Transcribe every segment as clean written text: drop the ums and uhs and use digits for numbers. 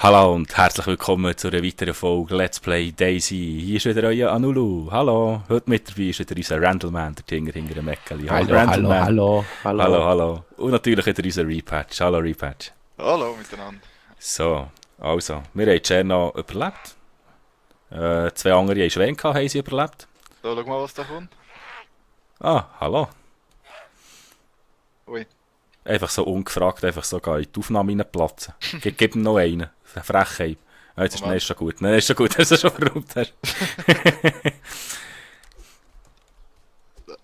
Hallo und herzlich willkommen zu einer weiteren Folge Let's Play Daisy. Hier ist wieder euer Anulu. Hallo. Heute mit dabei ist wieder unser Randleman, der Tinger hinter dem Mäckeli. Hi Hallo, hallo, Randleman. hallo, Hallo, hallo. hallo. Und natürlich wieder unser Repatch. Hallo Repatch. Hallo miteinander. So, also, wir haben Tscherno überlebt. Zwei andere haben Schwäne gehabt, haben sie überlebt. So, schau mal, was da kommt. Ah, hallo. Ui. Einfach so ungefragt, einfach so in die Aufnahme reinplatzen. Gib ihm noch einen. Eine Frechheit. Ah, jetzt ist Moment. schon gut. Nein, ist schon gut, dass du schon verrückt hast.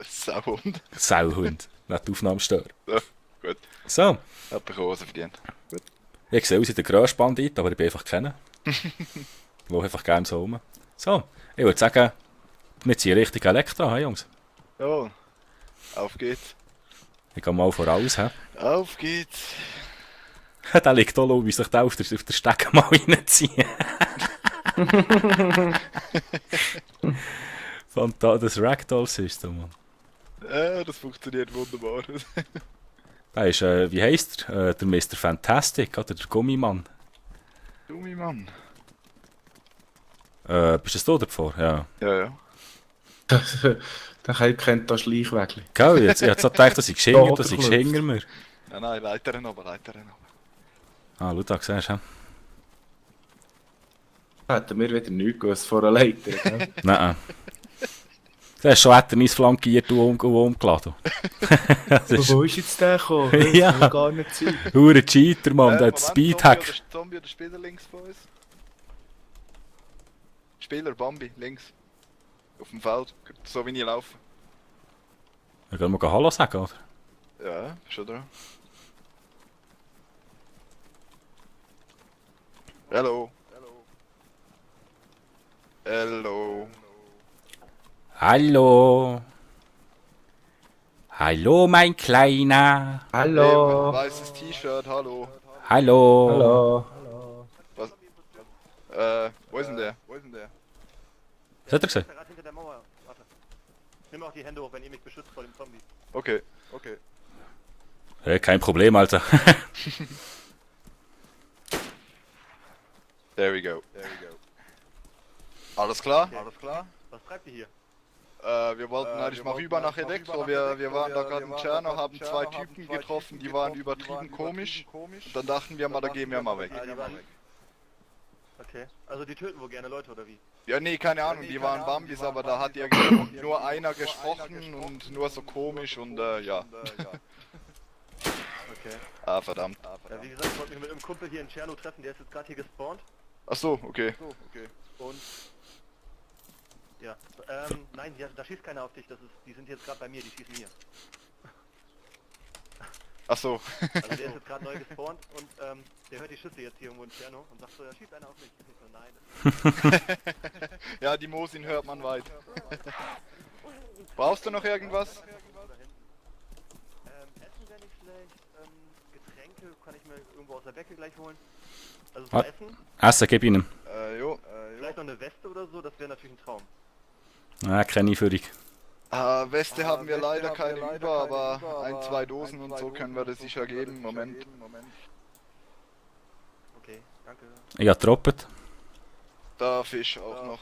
Sauhund. Sauhund. Nicht die Aufnahme stören. So, gut. So, Hat die Hose verdient. Gut. ich sehe aus wie der grösste Bandit, aber ich bin einfach kennen. Ich laufe einfach gerne so rum. So, ich würde sagen, wir ziehen richtig Elektra, hey Jungs. Jawohl. Auf geht's. Ich gehe mal voraus. He. Auf geht's. Der liegt auch, wie sich der auf der Stege mal reinziehen. Das Ragdoll-System, Mann. Das funktioniert wunderbar. Der ist, wie heisst er? Der Mr. Fantastic, oder der Gummimann. Dummi Mann. Bist das du davor? Ja. Ja. Der kennt das Schleichwägli. Gell, jetzt, ich hab so gedacht, dass ich Da dass ich hinter mir. Nein, Leiterin aber. Ah, schau da, siehst du? Hätten wir wieder nichts gewusst vor einer Leiter. Gell? Nein. Der ist schon etwas flankiert und umgeladen. Das ist Wo ist jetzt der gekommen? Ja. Das kann gar nicht sein. hure Cheater, Mann, der hat Speedhack. Zombie oder Spieler links von uns? Spieler, Bambi, links. Auf dem Feld, so wie ich laufe. Wir können mal Hallo sagen, oder? Ja, schon da. Hello. Hello. Hallo. Hallo, mein Kleiner. Hallo. Weißes T-Shirt, hallo. Hallo. Hallo. Was? Wo ist denn der? Was hat er gesagt? Gerade hinter der Mauer. Warte. Nimm auch die Hände hoch, wenn ihr mich beschützt vor dem Zombie. Okay. Hey, kein Problem, Alter. There we go. Alles klar? Was treibt ihr hier? Wir wollten eigentlich mal rüber nach Elektro. Wir waren da gerade in Tscherno, haben zwei Typen getroffen, die waren übertrieben komisch. Und dann dachten wir mal, da gehen wir mal weg. Ah, die waren... Okay. Also die töten wohl gerne Leute, oder wie? Ja, nee, keine Ahnung, die waren Bambis, aber da hat irgendwie nur einer gesprochen und nur so komisch und ja. Okay. Ah, verdammt. Ja, wie gesagt, ich wollte mich mit einem Kumpel hier in Tscherno treffen, der ist jetzt gerade hier gespawnt. Ach so, okay. Und... Ja. Nein, da schießt keiner auf dich, die sind jetzt gerade bei mir, die schießen mir. Ach so. Also der ist jetzt gerade neu gespawnt und der hört die Schüsse jetzt hier irgendwo in Tscherno und sagt so, da schießt einer auf mich. Ich so, nein. Ja, die Mosin hört man weit. Brauchst du noch irgendwas? Essen wäre nicht schlecht, Getränke kann ich mir irgendwo aus der Decke gleich holen. Also Ah. zum Essen, Essen, gib ihm. Jo. vielleicht noch eine Weste oder so, das wäre natürlich ein Traum. Keine Einführung. Weste haben wir leider keine über, aber ein, zwei Dosen und so können wir das sicher geben. Moment. Okay, danke. Ich habe getroppt. Da Fisch auch noch.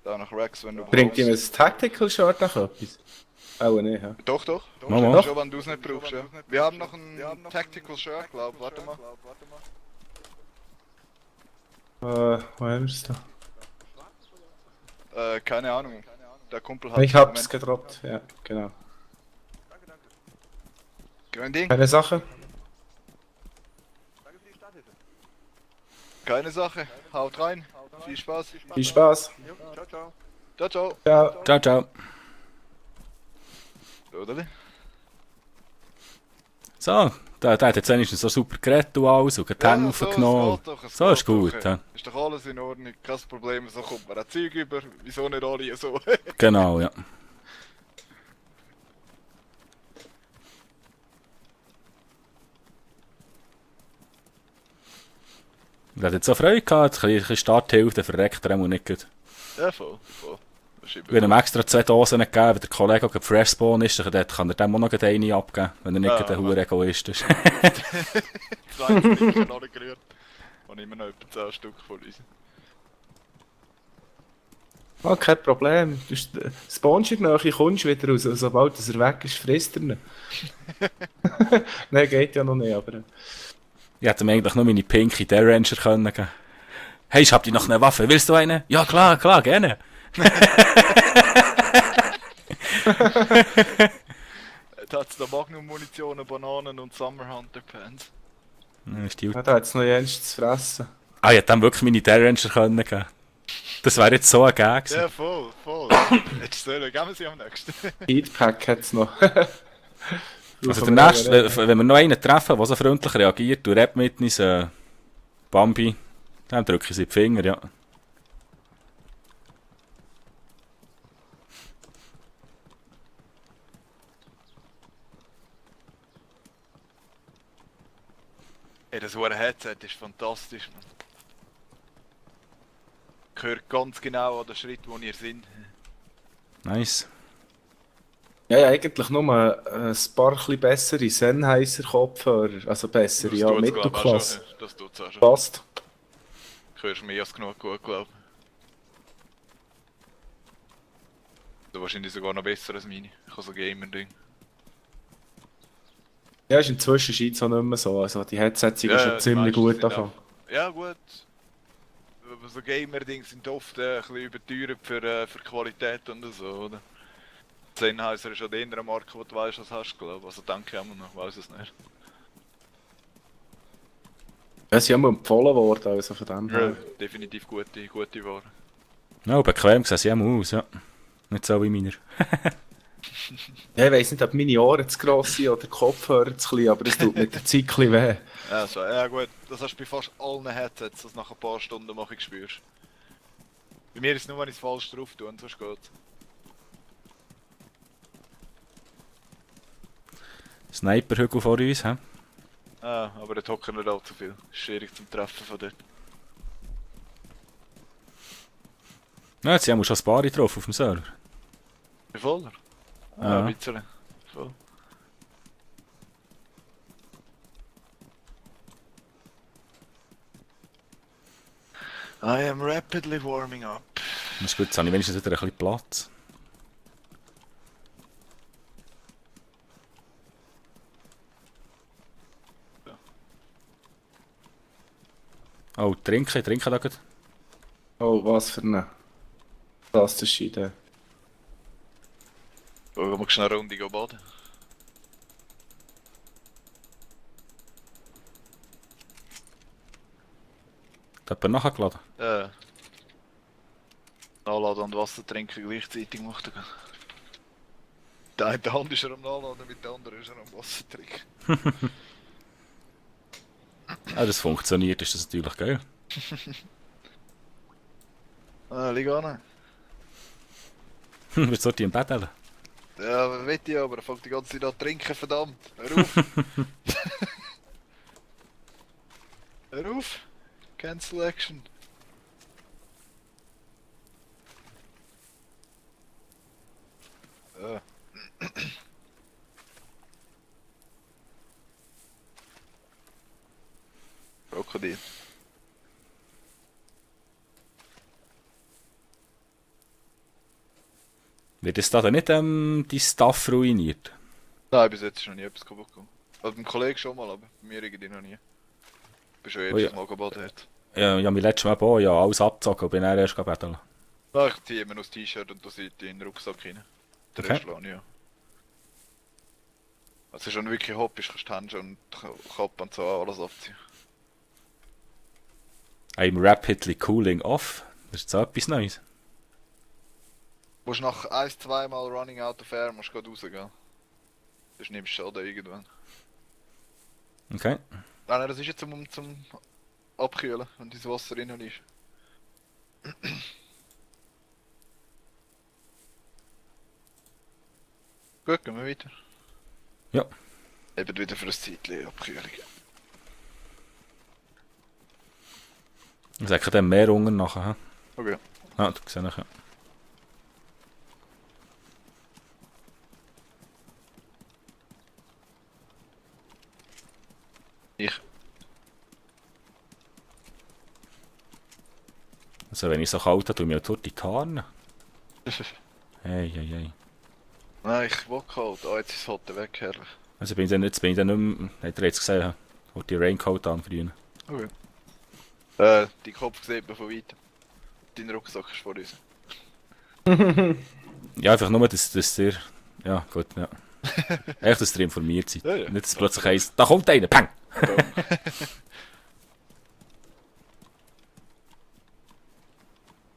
Da noch Rex, wenn du Bringt ihm brauchst. ein Tactical Shirt nach etwas? Auch nicht, ja. Doch. Mama. Schon, wenn du es nicht brauchst, ja. Wir haben noch ein Tactical Shirt, glaub. Warte mal. Wo haben wir es da? Keine Ahnung. Der Kumpel hat Ich hab's gedroppt, ja, genau. Kein Ding. Keine Sache? Danke für die Starthilfe. Keine Sache. Haut rein. Viel Spaß. Viel Spaß. Jo, ciao, ciao. Ciao, ciao. Ciao. Ciao, ciao. Oder? So, der hat jetzt wenigstens so super geredet und alles und die Hände aufgenommen. So ist gut. Ja. Ist doch alles in Ordnung. Kein Problem. So kommt man ein Zeug über. Wieso nicht alle so? Genau, ja. Er hat jetzt so Freude gehabt, ein bisschen Starthilfe, der verreckt er auch nicht gut. Ja, voll. ist Wir haben ihm extra 2 Dosen gegeben, wenn der Kollege auch Fresh Spawn ist, dann kann er dem auch noch eine abgeben, wenn er nicht Ja, gerade ein hoher Egoist ist. Kleines Ding noch nicht gerührt. Und immer noch etwa 10 Stück von uns. Ah, kein Problem. Spawnst in der Nähe, kommst du wieder raus. Sobald er weg ist, frisst er ihn. Nein, geht ja noch nicht, aber... Ich hätte ihm eigentlich nur meine pinke Derranger können geben. Hey, ich hab dir noch eine Waffe, willst du eine? Ja, klar, gerne. Da hat es noch Magnum-Munition, Bananen und Summer Hunter Pants. Ja, da hat es noch jens zu fressen. Ah, ich hätte ihm wirklich meine Derranger können geben. Das wäre jetzt so ein Gag gewesen. Ja, voll. Jetzt sollen geben wir sie am nächsten. Heatpack hat es noch. Also der nächste, wenn wir noch einen treffen, der so freundlich reagiert, du rappt mit uns, Bambi, dann drücke ich sie die Finger, ja. Ey, das hohe Headset ist fantastisch, man. Gehört ganz genau an den Schritt, wo ihr seid. Nice. Ja, eigentlich nur ein paar bisschen bessere Sennheiser-Kopfhörer. Also bessere, Das ja, tut's, glaub ich, auch Mittelklasse. schon. Das tut's auch schon. Passt. Hörst mehr als genug gut, glaube ich. Du wahrscheinlich sogar noch besser als meine. Ich habe so Gamer-Ding. Ja, ist inzwischen scheint auch nicht mehr so. Also die Headsets sind Ja, schon die ziemlich meisten gut sind davon. Ja, gut. Aber so Gamer-Ding sind oft ein bisschen überteuert für Qualität und so, oder? Sennheiser ist schon die andere Marke, wo du weißt, was hast, glaube ich. Also denke ich immer noch, weiß es nicht. Ja, sie haben mir empfohlen worden, also von dem Ja, her. definitiv gute Ware. Ja, bequem sehen sie auch aus, ja. Nicht so wie meiner. Ja, ich weiss nicht, ob meine Ohren zu gross sind oder die Kopfhörer zu klein, aber es tut mit der Zeit ein bisschen weh. Ja, so, ja gut, das hast du bei fast allen Headsets, dass du nach ein paar Stunden mach ich spürst. Bei mir ist es nur, wenn ich es falsch drauf tue, und sonst geht's. Sniper-Hügel vor uns, hä? Ah, aber dort hocken nicht allzu viel. Ist schwierig zum Treffen von dort. Ja, jetzt haben wir schon ein paar drauf auf dem Server. Wie voller? Ja. Ein bisschen. Voll. I am rapidly warming up. Das ist gut, jetzt habe ich wenigstens wieder ein bisschen Platz. Oh, trinken da gut. Oh, was für eine fantastische Idee. Gehen wir schnell eine Runde gehen baden. Hat jemand nachgeladen? Nachladen und Wasser trinken gleichzeitig macht er. Der eine Hand ist er am Nachladen, mit der anderen ist er am Wasser trinken. Ja, das funktioniert, ist das natürlich geil. Lieg an. Wird so die im Bett haben? Ja, weiß ich, aber er fängt die ganze Zeit an zu trinken, verdammt. Hör auf! Hör auf! Cancel Action. Ja. Krokodil. Wird es da dann nicht die Stuff ruiniert? Nein, bis jetzt ist noch nie etwas kaputt gegangen. Also beim Kollegen schon mal, aber bei mir irgendwie noch nie. Ich bin schon Oh ja. jedes Mal gebadet hat. Ja, ja, mein letztes Mal auch, ja, alles abgezogen und bin dann erst betteln. Nein, ich ziehe immer noch das T-Shirt und da seite in den Rucksack rein. Der Okay. Rest lasse ich, ja. Also schon wirklich hopp ist, kannst du die Hände und die Kappe und so alles abziehen. I'm rapidly cooling off. Das ist so etwas Neues. Du musst nach 1-2 Mal Running Out of Air musst du gerade rausgehen. Sonst nimmst du Schaden irgendwann. Okay. Nein, das ist jetzt zum Abkühlen, wenn das Wasser drin ist. Gut, gehen wir weiter. Ja. Eben wieder für ein Zeitchen Abkühlung. Ich sage dann mehr Hunger nachher. Hä? Okay. Ah, du siehst nachher. Also wenn ich so kalt habe, tue ich mir auch die Haare. Hey. Nein, ich will kalt. Oh, jetzt ist das Hotel weg, herrlich. Also jetzt bin ich dann nicht mehr, hat er jetzt gesehen, wo die Raincoat anfrieren. Okay. Die Kopf sieht man von weitem. Dein Rucksack ist vor uns. Ja, einfach nur, dass ihr... Ja, gut, ja. Echt, dass ihr informiert seid. Ja. Nicht, dass es plötzlich heisst, da kommt einer, pang!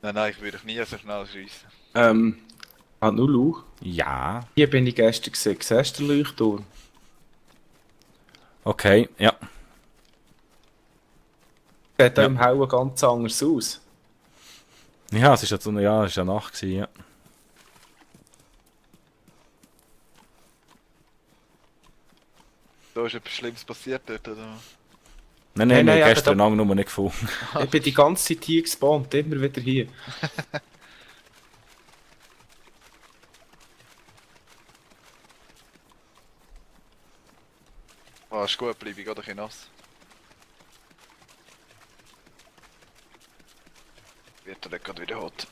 Nein, ich würde dich nie so schnell schiessen. Lulu, Ja, hier bin ich gestern gesehen. Siehst du den Leuchtturm? okay, ja. Sieht Ja. im Hellen ganz anders aus. Ja, es ist ja so eine, ja, es ist ja Nacht gewesen, ja. Da ist etwas Schlimmes passiert dort, oder? Nein, Nein, wir haben aber gestern da- Abend nur nicht gefunden. Ich bin die ganze Zeit hier gespawnt, immer wieder hier. Ah, ist gut, bleibe ich gerade ein bisschen nass. Wird er nicht gerade wieder hot.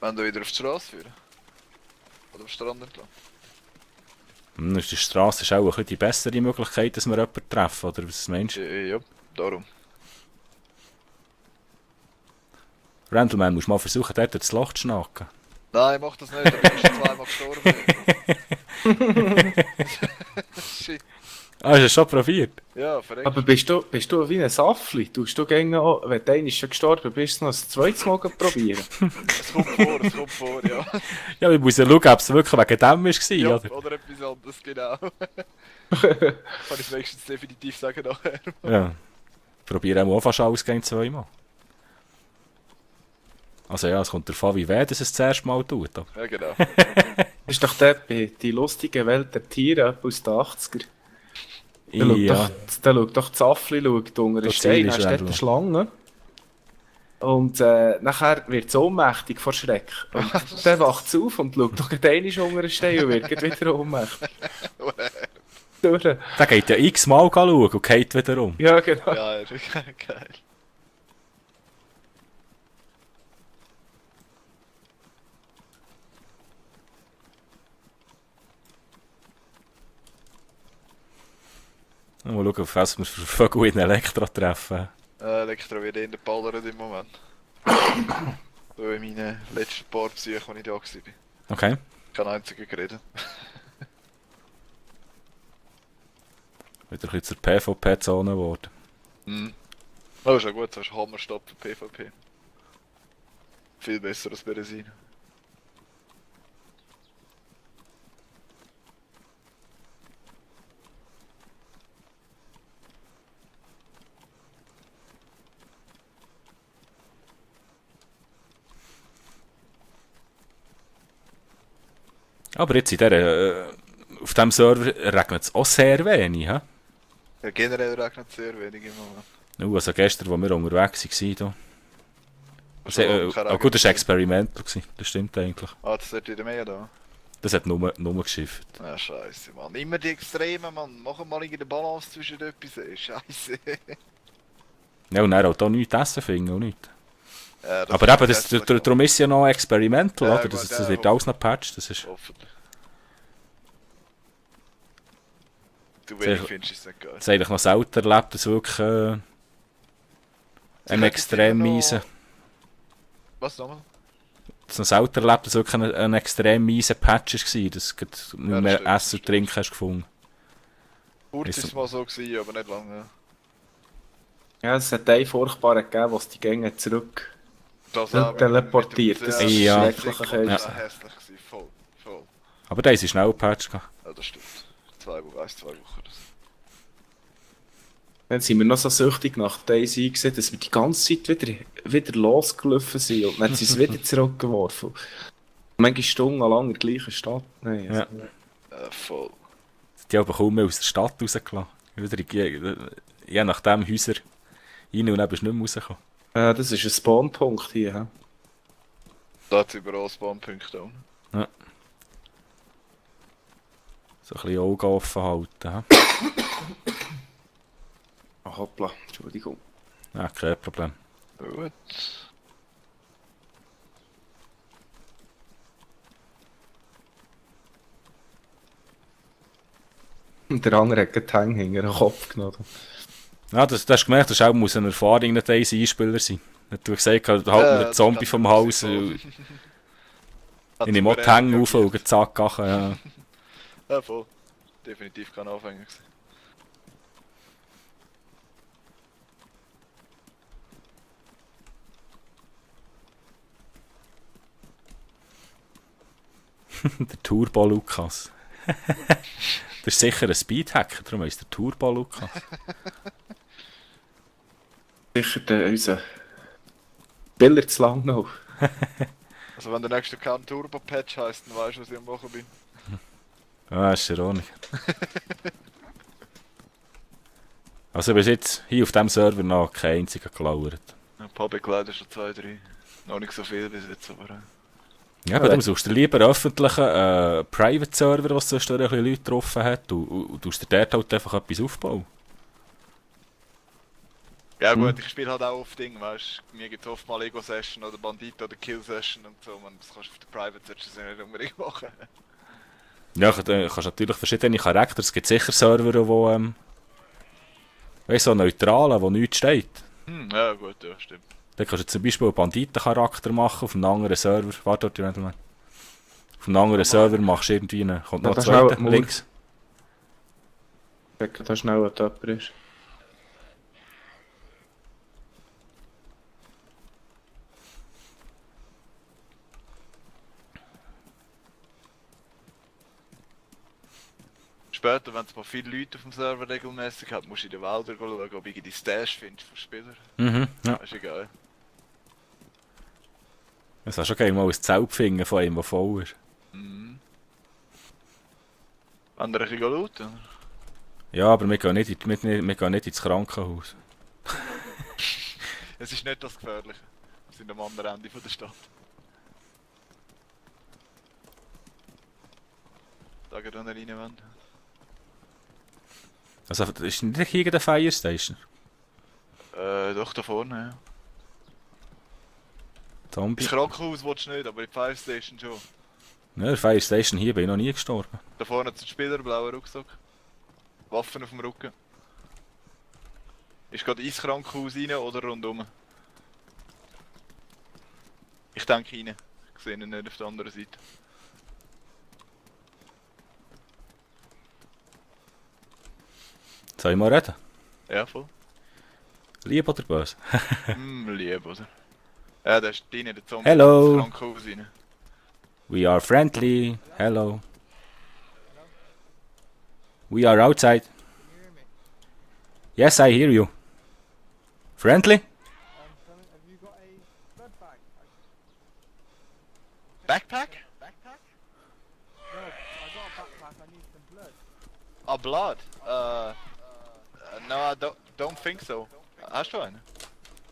Wenn du wieder auf die Straße führen? Oder am Strand entlang? Die Straße ist auch ein bisschen die bessere Möglichkeit, dass wir jemanden treffen, oder was meinst du? Ja, darum. Randleman, musst du mal versuchen, dort durch das Loch zu schnacken. Nein, mach das nicht, da bin ich schon zweimal gestorben. Shit. Ah, hast du es schon probiert? Ja, verreckt. Aber bist du wie ein Saffli? Tust du gegen wenn du einmal schon gestorben bist, noch ein zweites Mal probieren? Es kommt vor, ja. Ja, ich muss ja schauen, ob es wirklich wegen dem war, Ja, oder? oder etwas anderes, genau. Kann ich wenigstens definitiv sagen nachher. Ja. Probieren auch fast alles gegen zweimal. Also ja, es kommt darauf an, wie weh das es das erste Mal tut. Aber. Ja, genau. Das ist doch dort bei die lustige Welt der Tiere aus den 80er. Ja, Da schaut doch die Saffli unter einen Das Stein, Ziel dann ist ist dort Randall. eine Schlange. Und nachher wird es ohnmächtig vor Schreck. Und dann wacht es auf und schaut doch einmal unter einen Stein und wird gleich wieder ohnmächtig. Durch. der geht ja x-mal schauen und geht wieder um. Ja, genau. Ja, ist wirklich geil. Mal schauen, auf was wir für Vögel in Elektro treffen. Elektro wird in der Ballern im Moment. So in meinen letzten paar Besuchen, als ich da war. Okay. Kein einziger geredet. Wieder ein bisschen zur PvP-Zone geworden. Oh, ist ja gut, das ist Hammerstopp für PvP. Viel besser als Beresin. Aber jetzt in auf diesem Server regnet es auch sehr wenig. He? Ja, generell regnet es sehr wenig im Moment. Also gestern, als wir unterwegs waren, da. Also, kein Regen Gut, das war gewesen. Experimental, das stimmt eigentlich. Ah, das wird wieder mehr da. Das hat nur geschifft. Ah, scheiße, Mann. Immer die Extremen, Mann. Mach mal irgendeine Balance zwischen etwas. Scheiße. Ja, und er auch da nichts essen finden und nichts. Ja, das Aber ist eben, hässlich, darum ist es ja noch Experimental, Ja, oder? gut, Das ja, wird alles noch gepatcht. Das ist, hoffentlich. Du Sehr- wenig findest es nicht geil. das ist eigentlich noch selten erlebt, dass wirklich ein extrem miese. Was nochmal? Das noch selten erlebt, dass wirklich ein extrem miese Patch war, dass du nicht das mehr stimmt, Essen und das Trinken hast gefunden. Kurz Ist ist es so- mal so gewesen, aber nicht lange. Ja, es hat einen Furchtbaren gegeben, was die Gänge zurück. Das Ja, auch teleportiert, mit dem- das ist Ja, schrecklich, das ja. war hässlich gewesen, voll. Aber da ist ein schnell Patch gehabt. Ja, das stimmt. 2 Wochen. Oder so. Dann sind wir noch so süchtig nach Daisy gesehen, dass wir die ganze Zeit wieder losgelaufen sind und dann sind sie wieder zurückgeworfen. Manchmal stundenlang in der gleichen Stadt. Nein, also, Voll. Die haben kaum mehr aus der Stadt rausgelassen. Je nachdem Häuser rein und dann bist du nicht mehr rausgekommen. das ist ein Spawnpunkt hier. He? Da hat es überall Spawnpunkte. Ja. So ein bisschen Augen offen halten. He? Ah, hoppla, Entschuldigung. Ja, kein Problem. Gut. Und der andere hat gerade die Hänge hinter den Kopf genommen. Ja, das hast du gemerkt, das muss eine Erfahrung, nicht ein Einspieler sein. Hat du gesagt, halt mir Ja, den das Zombie kann vom sein, Hals. so. Ich nehme auch die Hänge auf und zack, ja. Ja, voll. Definitiv kein Anfänger gewesen. Der Turbo Lukas. Das ist sicher ein Speedhacker, darum heisst der Turbo Lukas. Sicher unser Spieler zu lang noch. Also wenn der nächste kein Turbo-Patch heisst, dann weißt du, was ich am machen bin. Ja, ist ja auch nicht. Also bis jetzt hier auf diesem Server noch kein einziger gelauert. Ja, Public leider schon 2, 3. Noch nicht so viel bis jetzt, aber... Ja, aber du suchst dir lieber einen öffentlichen Private-Server, was sonst ein bisschen Leute getroffen hat, und tust dir dort halt einfach etwas aufbauen. Ja gut, ich spiele halt auch auf Ding, weißt du. Mir gibt es oft mal Ego-Session oder Bandit oder Kill-Session und so. Man, das kannst du auf der Private-Session nicht unbedingt machen. Ja, du kannst natürlich verschiedene Charaktere, es gibt sicher Server, wo weißt du, so neutralen, wo nichts steht. Ja gut, ja, stimmt. Da kannst du zum Beispiel einen Banditencharakter machen auf einem anderen Server. Warte dort, Gentleman. Auf einem anderen Server machst du irgendwie einen. Kommt noch Ja, ein das ist auch zweiter, ein links. Check da schnell, was jemand ist. Später, wenn es mal viele Leute auf dem Server regelmäßig hat, musst du in den Wäldern schauen, ob ich die Stash findest von Spielern. Mhm, ja. Das ist geil. Es war schon geil, mal ein Zelt finden von einem, der voll ist. Mhm. Wenn wir ein bisschen looten, oder? Ja, aber wir gehen nicht ins Krankenhaus. Es ist nicht das Gefährliche. Wir sind am anderen Ende von der Stadt. Da geht rein wollen. Also, ist nicht hier der Fire Station? Doch, da vorne, ja. Zombie? Ins Krankenhaus willst du nicht, aber in die Fire Station schon. Ja, der Fire Station hier bin ich noch nie gestorben. Da vorne hat es einen Spieler, blauer Rucksack. Waffen auf dem Rücken. Ist gerade ins Krankenhaus rein oder rundum? Ich denke rein. Ich sehe ihn nicht auf der anderen Seite. Soll ich mal reden? Ja, voll. Lieb oder böse? Lieb, oder? Ja, da ist rein, der Zombie Hello. ins Krankenhaus rein. We are friendly. Hello. We are outside. Yes, I hear you. Friendly? Have you got a blood bag? Backpack? Backpack? No, I got a backpack. I need some blood. Oh, blood? No, I don't think so. Hast du einen?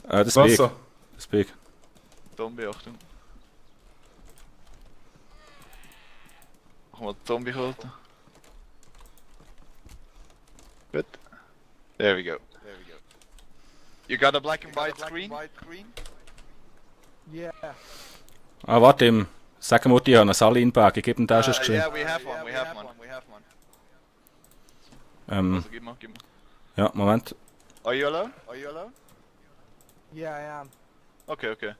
Das Big. Wasser. Das Big. Zombie, Achtung. Mach mal den Zombie halten. Gut. There we go. You got a black and white screen? Yeah. Ah, warte, sag Mutti, ich habe einen Saline-Bag, ich gebe ihm den schon geschrieben. Yeah, we have one, we have one. Also, gib mal. Ja, Moment. Are you alone? Yeah, I am. Okay.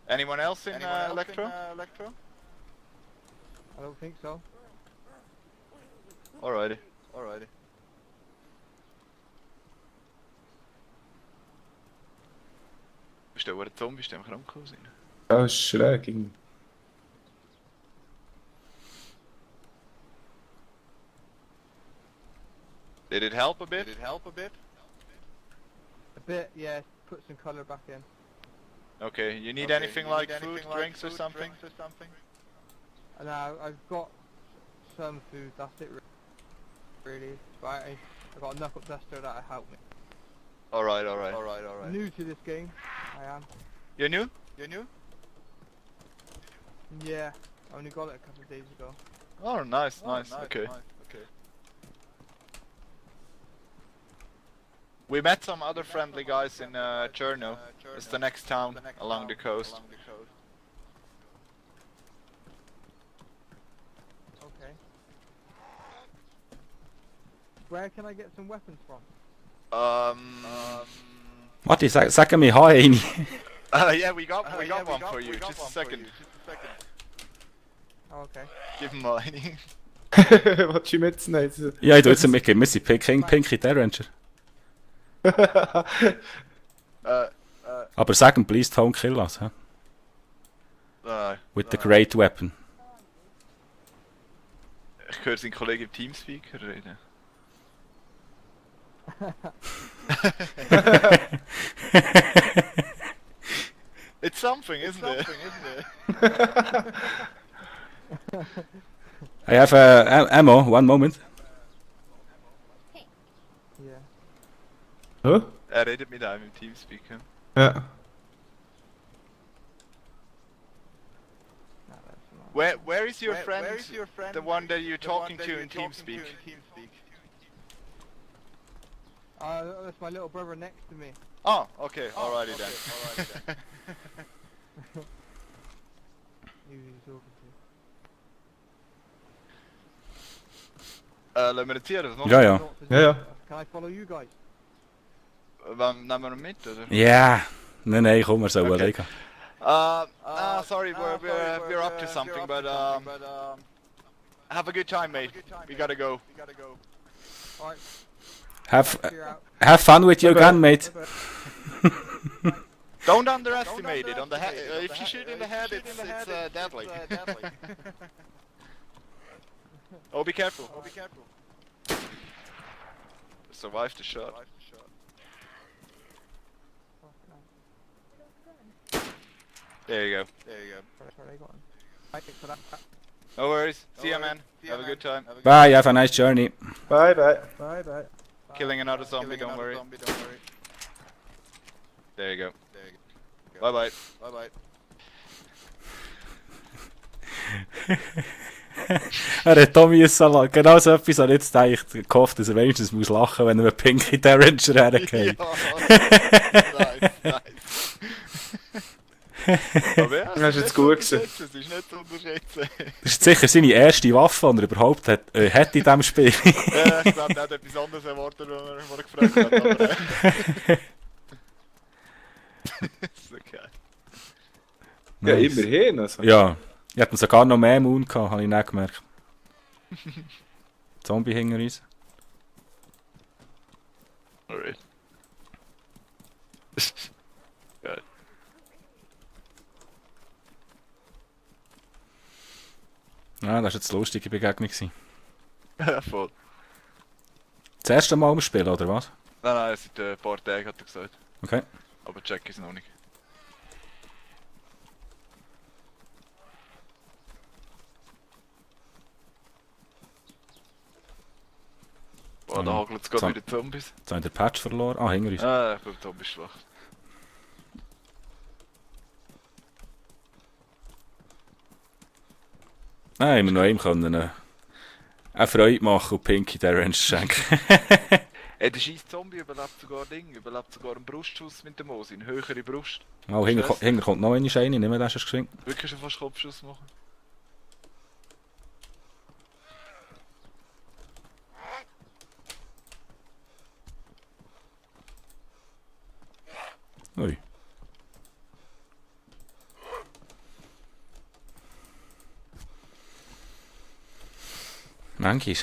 Anyone else in Electro? I don't think so. Alrighty. Bist du ein Zombie? Bist du im Krankenhaus rein? Das ist schräg. irgendwie. Did it help a bit? A bit, yeah. Put some colour back in. Okay, you need anything like food, drinks or something? And I've got some food. That's it, really. But I've got a knuckle duster that'll help me. Alright. New to this game, I am. You're new? Yeah, I only got it a couple of days ago. Oh, nice, okay. We met some other friendly guys in Cherno. It's the next town along the coast. Okay. Where can I get some weapons from? Warte, sag mir Hi. Yeah, we got one for you. Just a second. Oh, okay. Give him mine. Willst du mitnehmen? Ja, ich tu jetzt mitgeben. Wir sind Pinky Derringer. Aber sag ihm, please don't kill us. Huh? With the great weapon. Ich höre seinen Kollegen im Teamspeaker reden. It's something, isn't it? I have ammo, one moment. Yeah. Huh? Er redet mit einem im Teamspeaker. Ja. No, that's not. Where is your friend? The one that you're talking to in TeamSpeak? That's my little brother next to me. Oh, okay, alrighty then. Who he's talking Laten we het hier of nog? Ja, ja. to. Ja, ja. Can I follow you guys? Nemen we hem met? Oder? Ja. Nee, komm, wir sollen Okay. legen. Sorry, we're up to something, but have a good time, mate. We gotta go. Alright, Have you're out. fun with your gun, mate. Don't underestimate it. On the head, if you shoot in the head, it's deadly. Oh, be careful. Survive the shot. There you go. Sorry, go on. Thank you for that. No worries. See ya, man. Have a good time. Bye, have a nice journey. Bye, bye. Bye bye. Killing another zombie, don't worry. There you go. Bye bye. Er hat Tommy genau so etwas habe ich jetzt gedacht, gehofft, dass er wenigstens muss lachen, wenn er mit Pinky Derringer hergeht. Nice. Aber ja, Das ist jetzt gut gewesen. Es ist nicht zu unterschätzen. Das ist sicher seine erste Waffe, die er überhaupt hat in diesem Spiel. Ja, ich glaube, er hat etwas anderes erwartet, was er gefragt hat. Aber, so geil. Ja, Nice. immerhin. Also. Ja, ich hatte sogar noch mehr Moon gehabt, habe ich nicht gemerkt. Zombie hinter uns. Alright. Geil. Ja, das war jetzt eine lustige Begegnung gewesen. Ja, voll. Das erste Mal im Spiel, oder was? Nein, seit ein paar Tagen hat er gesagt. Okay. Aber check ist noch nicht. Boah, da hagelt es gerade wieder Zombies. Jetzt haben wir den Patch verloren. Ah, hinter uns. Ah, ich glaube, Zombies schwach. Nein, wir noch ihm können eine Freude machen und Pinky Derringer schenken. Ey, der scheiß Zombie überlebt sogar überlebt sogar einen Brustschuss mit dem Moos, in höhere Brust. Oh, hinter kommt noch eine Scheine, nicht mehr das ist geschwind. Wirklich schon fast Kopfschuss machen. Ui. Manchmal.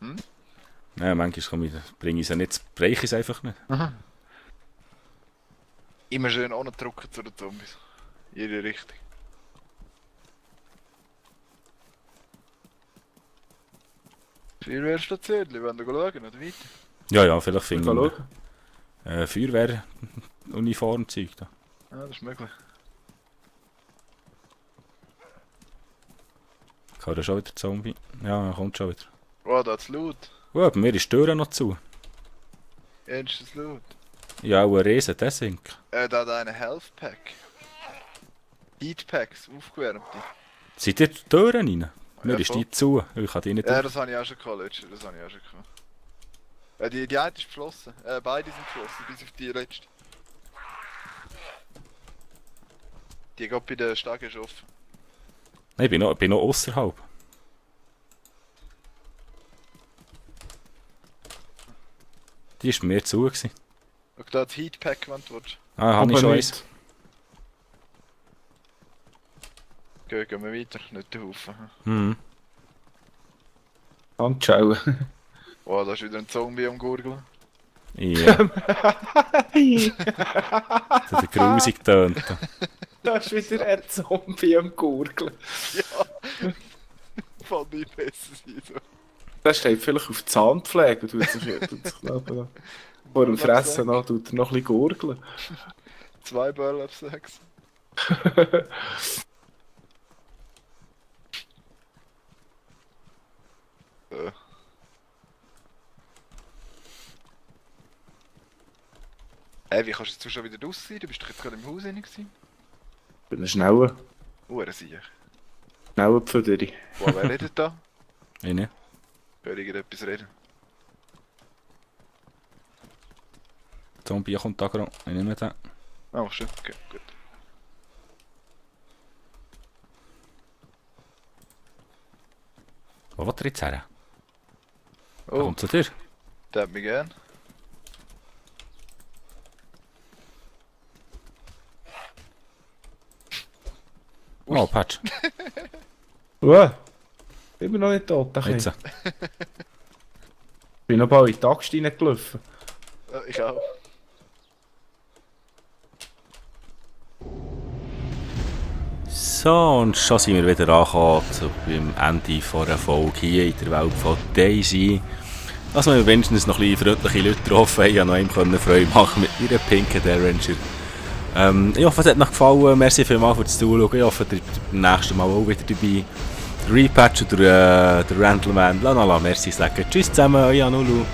Hm? Ja, manchmal bringe ich es ja nicht, breche ich es einfach nicht. Immer schön drücken zu den Zombies. Jede Richtung. Feuerwehrstation, wenn wir schauen, oder weiter? Ja, vielleicht Mal finden wir schauen. Feuerwehr-Uniformzeug da. Ja, das ist möglich. Kann da schon wieder Zombie? Ja, er kommt schon wieder. Oh, da hat's Loot. Oh, bei mir ist die Tür noch zu. Ernstes Loot. Ja, auch ein Riesen, der sinkt. Da hat eine Health Pack. Heat Packs, aufgewärmte. Seid ihr die Türen rein? Mir Ja, ist voll. die zu. Ich kann die nicht... Ja, das habe ich auch schon gehabt, letztes. Das habe ich auch schon gehabt. Die eine ist geschlossen. Beide sind geschlossen, bis auf die letzte. Die geht bei der Stege ist offen. Nein, ich bin noch ausserhalb. Die war mir zu. Gewesen. Schau da das Heatpack, wenn du willst. Ah, habe ich Aber schon nicht. eins. Gehen wir weiter, nicht den Haufen. Hm. Handschauen. Oh, da ist wieder ein Zombie am Gurgeln. Ja. Das hat grusig getönt. Da ist wieder ein Zombie am Gurgeln. Ja. Fand ich besser sein so. Der steht vielleicht auf Zahnpflege und tut sich glaube ich, vor dem Fressen an, tut er noch ein bisschen gurgeln. 2 Burlap-Sacks. Wie kannst du jetzt schon wieder raus sein? Du bist doch jetzt gerade im Haus rein gewesen. Ich bin ein schneller Sicher. Pföderi. Wow, wer redet da? Ich nicht. Hör irgendetwas reden. Zombie kommt da gerade. Ich nehme den. Oh, schön. Okay, gut. Wo will er jetzt her? Er Oh, kommt zu dir. der hat mich gern. Oh, Patch. Immer noch nicht tot, der Jetzt. Kind. Ich bin noch bald in die Axt reingelaufen. Ich auch. So, und schon sind wir wieder angekommen beim Ende einer Folge hier in der Welt von Daisy. Also wir wenigstens noch ein bisschen freundliche Leute getroffen haben, noch einem Freude machen mit ihrer pinken Derringer. Ich hoffe, es hat euch gefallen. Merci vielmals fürs Zuschauen. Ich hoffe, ihr seid beim nächsten Mal auch wieder dabei. Der Repatch oder der Randleman. Merci sagen. Tschüss zusammen, euer Nulu.